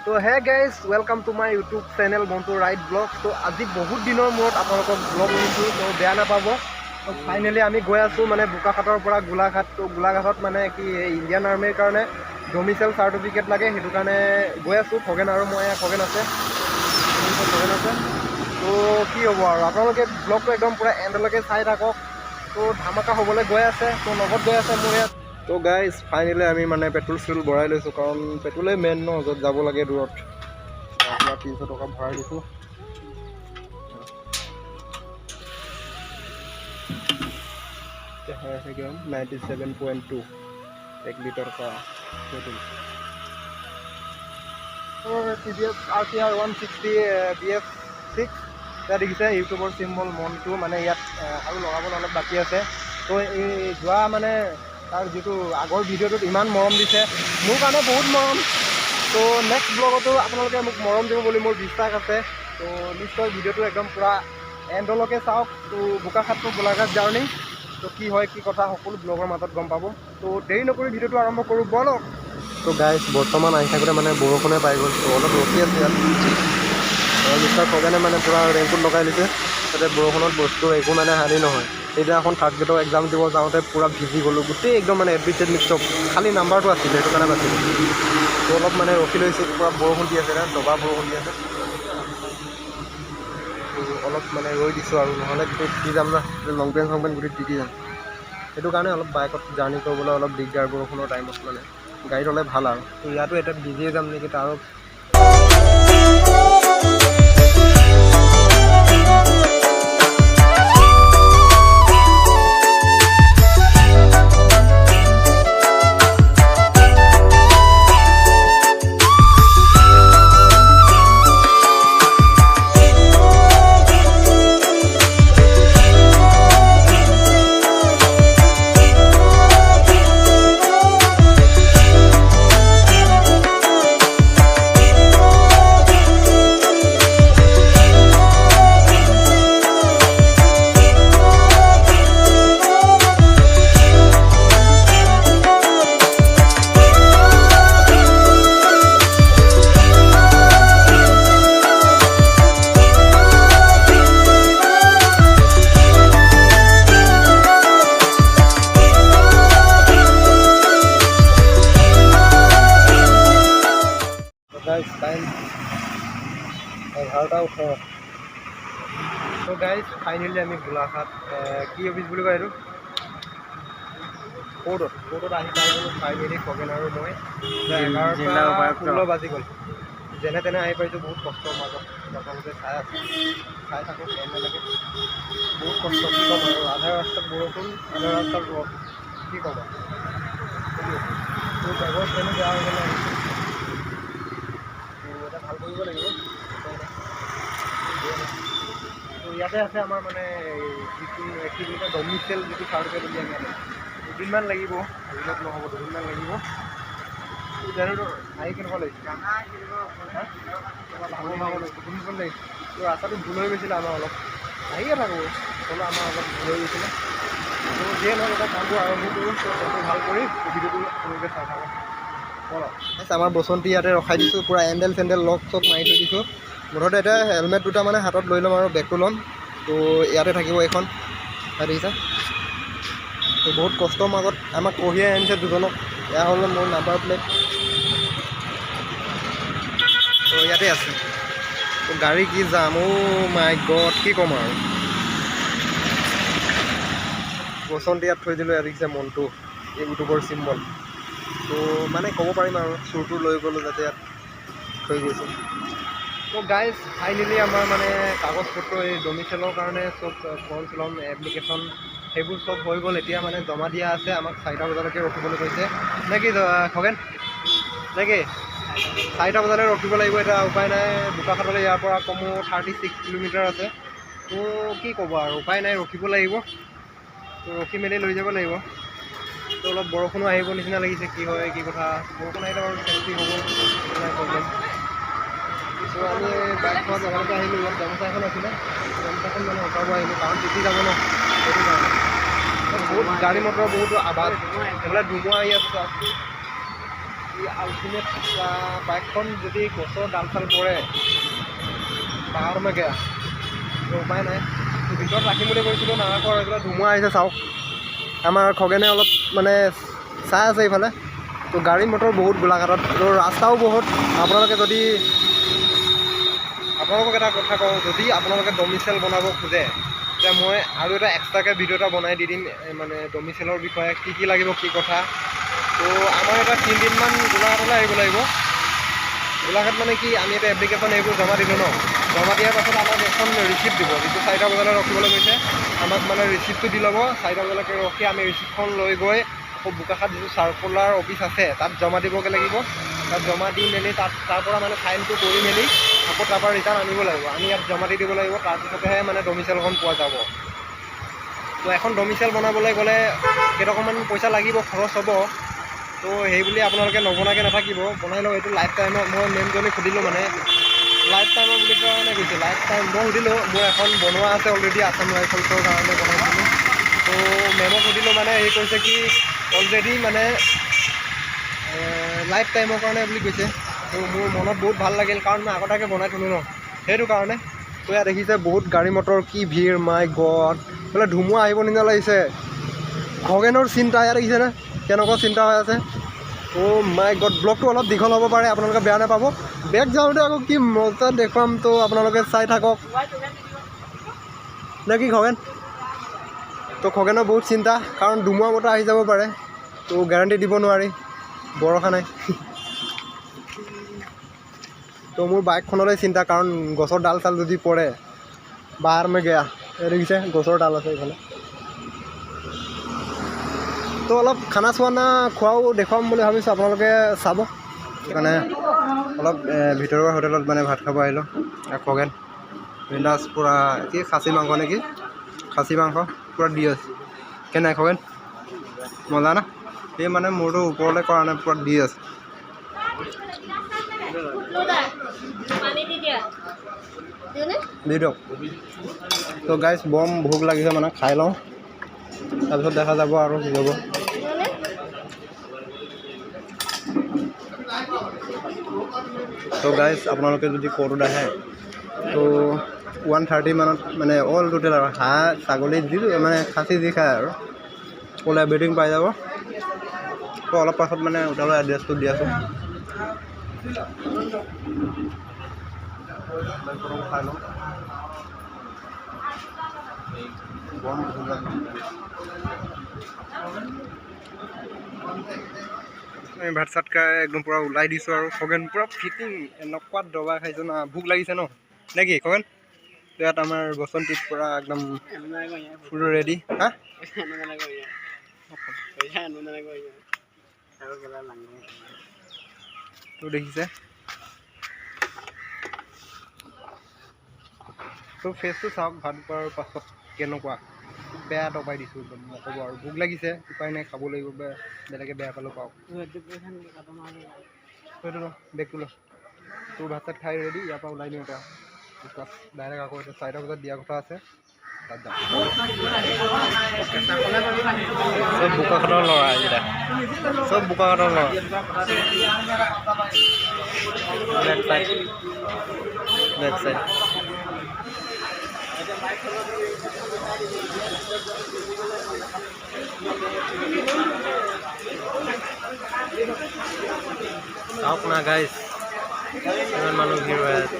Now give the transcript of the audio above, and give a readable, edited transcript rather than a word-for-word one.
তো hey guys, welcome to my YouTube channel Montu ride blog. তো আজি বহুত দিনৰ মূৰত আপোনালোকক ব্লগ দিছোঁ, তো বেয়া নাপাব। তো ফাইনেলি আমি গৈ আছোঁ মানে বোকাখাটৰ পৰা গোলাঘাট। তো গোলাঘাটত মানে কি, এই ইণ্ডিয়ান আৰ্মিৰ কাৰণে ডমিচাইল চাৰ্টিফিকেট লাগে, সেইটো কাৰণে গৈ আছোঁ। খগেন আৰু মই, খগেন আছে, খগেন আছে। তো কি হ'ব আৰু, আপোনালোকে ব্লগটো একদম পূৰা এণ্ডলৈকে চাই থাকক। তো ধামাকা হ'বলৈ গৈ আছে। তো লগত গৈ আছে মোৰ ইয়াত। তো গাইজ, ফাইনেলি আমি মানে পেট্ৰল চেট্ৰল ভৰাই লৈছোঁ, কাৰণ পেট্ৰলেই মেইন ন, য'ত যাব লাগে দূৰত। আপোনাৰ 300 টকা ভৰাই দিছোঁ। দেখাই আছে কিমান, 97.2, 1 লিটাৰ का petrol. TVS RTR 160 BS6। ইয়াত দেখিছে ইউটিউবৰ চিম্বল মনটো, মানে ইয়াত আৰু লগাবলৈ অলপ বাকী আছে। তো এই যোৱা মানে তাৰ যিটো আগৰ ভিডিঅ'টোত ইমান মৰম দিছে, মোৰ কাৰণে বহুত মৰম। তো নেক্সট ব্লগতো আপোনালোকে মোক মৰম দিব বুলি মোৰ বিশ্বাস আছে। তো নিশ্চয় ভিডিঅ'টো একদম পূৰা এণ্ডলৈকে চাওক। তো বোকাখাট টু গোলাঘাট জাৰ্ণি, তো কি হয় কি কথা সকলো ব্লগৰ মাজত গম পাব। তো দেৰি নকৰি ভিডিঅ'টো আৰম্ভ কৰোঁ ব'লক। তো গাইজ, বৰ্তমান আহি থাকোঁতে মানে বৰষুণে পাই গ'ল। তো অলপ ৰখি আছে ইয়াত। মিষ্টাৰ খগেনে মানে পূৰা ৰেইনকোট লগাই লৈছে, যাতে বৰষুণত বস্তু একো মানে হানি নহয়। সেইদিনাখন থাৰ্ড গ্ৰেডৰ এক্সাম দিব যাওঁতে পূৰা ভিজি গ'লোঁ গোটেই একদম, মানে এডমিট চেডমিট চব, খালি নাম্বাৰটো আছিলে, সেইটো কাৰণে বাচিলোঁ। তো অলপ মানে ৰখি লৈছোঁ। পূৰা বৰষুণ দি আছে না, দবা বৰষুণ দি আছে। তো অলপ মানে ৰৈ দিছোঁ আৰু, নহ'লে গোটেই তিতি যাম না, লং পেণ্ট চং পেণ্ট গোটেই তিতি যাম। সেইটো কাৰণে অলপ বাইকত জাৰ্ণি কৰিবলৈ অলপ দিগদাৰ বৰষুণৰ টাইমত, মানে গাড়ীত হ'লে ভাল আৰু। তো ইয়াতো এতিয়া ভিজিয়ে যাম নেকি তাৰো। Guys, time 11:18। তো গাইজ, ফাইনেলি আমি গোলাঘাট কি অফিচ বুলি কয় এইটো, কোৰ্টত আহি পাই গ'লোঁ ফাইনেলি খগেন আৰু মই। জিলা 11টা উপায়ুক্ত। 16 বাজি গ'ল। যেনে তেনে আহি পাইছোঁ, বহুত কষ্টৰ মাজত। আপোনালোকে চাই আছে, চাই থাকক এনেলৈকে। বহুত কষ্ট, কি ক'ম আৰু, আধা ৰাস্তাত বৰষুণ, আধা ৰাস্তাত ৰ'দ, কি ক'ব। তো বেগৰ চেনো বেয়া হৈ গ'লে, তো এটা ভাল কৰিব লাগিব, উপায় নাই। তো ইয়াতে আছে আমাৰ মানে এই যিটো কি বুলি কয়, ডমিচেল যিটো চাৰ্টিফিকেট উলিয়াই আমি, দুদিনমান লাগিব, এদিনত নহ'ব, দুদিনমান লাগিব। তো জানো আহি কেনেকুৱা লাগিছে? হা? ভাগৰ ভাগৰ লাগিছে, টোপনি টোপনি লাগিছে। তো ৰাস্তাটো ভুল হৈ গৈছিলে আমাৰ অলপ, আহিয়ে থাকোঁ, হ'লেও আমাৰ অলপ ভুল হৈ গৈছিলে। তো যিয়ে নহওক, এটা কামটো আৰম্ভ কৰোঁ। তো কামটো ভাল কৰি ভিডিঅ'টো আপোনালোকে চাই থাকক, ব'লক। আমাৰ বসন্তী ইয়াতে ৰখাই দিছোঁ, পূৰা এণ্ডেল চেণ্ডেল লক চক মাৰি থৈ দিছোঁ। মুঠতে এতিয়া হেলমেট দুটা মানে হাতত লৈ ল'ম আৰু বেগটো ল'ম। তো ইয়াতে থাকিব এইখন, ইয়াত দেখিছা। তো বহুত কষ্টৰ মাজত আমাক কঢ়িয়াই আনিছে দুজনক। এয়া হ'ল মোৰ নাম্বাৰ প্লেট, তো ইয়াতে আছে। তো গাড়ী কি যাম, অ' মাই গড, কি ক'ম আৰু। বসন্তী ইয়াত থৈ দিলোঁ। ইয়াত দেখিছে মনটো, ইউটিউবৰ চিম্বল। তো মানে ক'ব পাৰিম আৰু, চুৰটো লৈ গ'লোঁ যাতে ইয়াত থৈ গৈছোঁ। তো গাইজ, ফাইনেলি আমাৰ মানে কাগজ পত্ৰ, এই ডমিচেলৰ কাৰণে চব ফৰ্ম চৰ্ম এপ্লিকেশ্যন সেইবোৰ চব হৈ গ'ল। এতিয়া মানে জমা দিয়া আছে। আমাক 4টা বজালৈকে ৰখিবলৈ কৈছে নে কি খগেন, নে কি? 4টা বজালৈ ৰখিব লাগিব এতিয়া, উপায় নাই। বোকাখাটলৈ ইয়াৰ পৰা কমেও 36 কিলোমিটাৰ আছে। তো কি ক'ব আৰু, উপায় নাই, ৰখিব লাগিব। তো ৰখি মেলি লৈ যাব লাগিব। তো অলপ বৰষুণো আহিব নিচিনা লাগিছে, কি হয় কি কথা। বৰষুণ আহিলে বাৰু চেফটি হ'ব, নাই প্ৰব্লেম। তো আমি বাইকখন জেগালৈকে আহিলোঁ। ইয়াত গামোচা এখন আছিলে, গামোচাখন মানে উঠাব আহিলোঁ, কাৰণ তিতি যাব ন, সেইটো কাৰণে। বহুত গাড়ী মটৰ, বহুত আৱাজ, এইফালে ধুমুহা আহি আছে চাওক। কি আল্টিমেট। বাইকখন যদি গছৰ ডাল চাল পৰে, भाड़ में गया। তো উপায় নাই। তো ভিতৰত ৰাখিম বুলি কৈছিলোঁ, নাৰাখোঁ আৰু। এইফালে ধুমুহা আহিছে, চাওক। আমাৰ খগেনে অলপ মানে চাই আছে এইফালে। তো গাড়ী মটৰ বহুত গোলাঘাটত, তো ৰাস্তাও বহুত। আপোনালোকে যদি, আপোনালোকক এটা কথা কওঁ, যদি আপোনালোকে ডমিচেল বনাব খোজে, তেতিয়া মই আৰু এটা এক্সট্ৰাকৈ ভিডিঅ' এটা বনাই দি দিম, মানে ডমিচেলৰ বিষয়ে কি কি লাগিব, কি কথা। তো আমাৰ এটা 3 দিনমান গোলাঘাটলৈ আহিব লাগিব। গোলাঘাট মানে কি, আমি এটা এপ্লিকেশ্যন এইবোৰ জমা দিলোঁ ন। জমা দিয়াৰ পাছত আমাক এখন ৰিচিপ্ট দিব, যিটো 4টা বজালৈ ৰখিবলৈ কৈছে আমাক। মানে ৰিচিপ্টটো দি ল'ব, 4টা বজালৈকে ৰখি আমি ৰিচিপ্টখন লৈ গৈ আকৌ বোকাখাত যিটো চাৰ্কুলাৰ অফিচ আছে, তাত জমা দিবগৈ লাগিব। তাত জমা দি মেলি তাত তাৰ পৰা মানে চাইনটো কৰি মেলি আকৌ তাৰপৰা ৰিটাৰ্ণ আনিব লাগিব, আনি ইয়াত জমা দি দিব লাগিব। তাৰপিছতেহে মানে ডমিচেলখন পোৱা যাব। তো এখন ডমিচেল বনাবলৈ গ'লে কেইটকামান পইচা লাগিব, খৰচ হ'ব। তো সেই বুলি আপোনালোকে নবনাকৈ নাথাকিব, বনাই লওক। এইটো লাইফ টাইমৰ। মই মেমজনীক সুধিলোঁ, মানে লাইফ টাইমৰ বুলি কাৰণে কৈছে, লাইফ টাইম। মই সুধিলোঁ, মোৰ এখন বনোৱা আছে অলৰেডি, আছাম ৰাইফলছৰ কাৰণে বনাইছিলোঁ। তো মেমক সুধিলোঁ, মানে সি কৈছে কি অলৰেডি মানে লাইফ টাইমৰ কাৰণে বুলি কৈছে। তো মোৰ মনত বহুত ভাল লাগিল, কাৰণ মই আগতীয়াকৈ বনাই থ'লোঁ ন, সেইটো কাৰণে। তো ইয়াত দেখিছে বহুত গাড়ী মটৰ, কি ভিৰ, মাই গড! বোলে ধুমুহা আহিব নিচিনা লাগিছে। খগেনৰ চিন্তা, ইয়াত দেখিছেনে কেনেকুৱা চিন্তা হৈ আছে? অ' মাই গড! ব্লগটো অলপ দীঘল হ'ব পাৰে, আপোনালোকে বেয়া নাপাব। বেক যাওঁতে আকৌ কি মজা দেখুৱাম, তো আপোনালোকে চাই থাকক, নে কি খগেন? তো খগেনৰ বহুত চিন্তা, কাৰণ ধুমুহা বতাহ আহি যাব পাৰে, তো গেৰাণ্টি দিব নোৱাৰি, বৰষা নাই। তো মোৰ বাইকখনলৈ চিন্তা, কাৰণ গছৰ ডাল চাল যদি পৰে, भाड़ में गया। এই দেখিছে, গছৰ ডাল আছে এইফালে। তো অলপ খানা চানা খোৱাও দেখুৱাম বুলি ভাবিছোঁ, আপোনালোকে চাব। সেইকাৰণে অলপ ভিতৰুৱা হোটেলত মানে ভাত খাব আহিলোঁ। আৰু খগেন বিন্দাছ পূৰা কি খাচী মাংস নেকি, খাচী মাংস পূৰা দি আছে। কেনে খগেন, মজা না? এই মানে মূৰটো ওপৰলৈ কৰা নাই, পূৰা দি আছে। পানী দি দিয়া। দিওঁনে? দি দিয়ক। তো গাইজ, বম ভোক লাগিছে, মানে খাই লওঁ, তাৰপিছত দেখা যাব আৰু কি হ'ব। দিওঁনে? তো গাইজ, আপোনালোকে যদি ক'ৰ্টত আহে, তো 130 মানত মানে অল টোটেল আৰু হাঁহ, ছাগলী যি মানে খাচী যি খায় আৰু অল এভৰিথিং পাই যাব। তো অলপ পাছত মানে হোটেলৰ এড্ৰেছটো দি আছোঁ। প্ৰথম খাই লওঁ, বম ভোক লাগিছে। আমি ভাত চাত খাই একদম পূৰা ওলাই দিছোঁ আৰু খগেন পূৰা ফিটিং। এনেকুৱা দবা খাইছোঁ না, ভোক লাগিছে ন, নে কি খগেন? ইয়াত আমাৰ বসন্তীত পূৰা একদম ফুল ৰেডি। হা, তো দেখিছে, তো ফেচটো চাওক ভাত খোৱাৰ পাছত কেনেকুৱা। বেয়া দবাই দিছোঁ একদম, নক'ব আৰু। ভোক লাগিছে, উপায় নাই, খাব লাগিব। বেলেগে বেয়া পালেও পাওক। সেইটো ল, বেগটো ল। তোৰ ভাত চাত খাই ৰেডি, ইয়াৰ পৰা ওলাই দিওঁ এতিয়া ডাইৰেক্ট। আকৌ এতিয়া 4টা বজাত দিয়া কথা আছে, তাত যাম। চব বোকাখাতৰ ল'ৰা এইকেইটা, চব বোকাখাতৰ ল'ৰা। Back side, back side. চাওক না গাইজ, কিমান মানুহ ভিৰ হৈ আছে।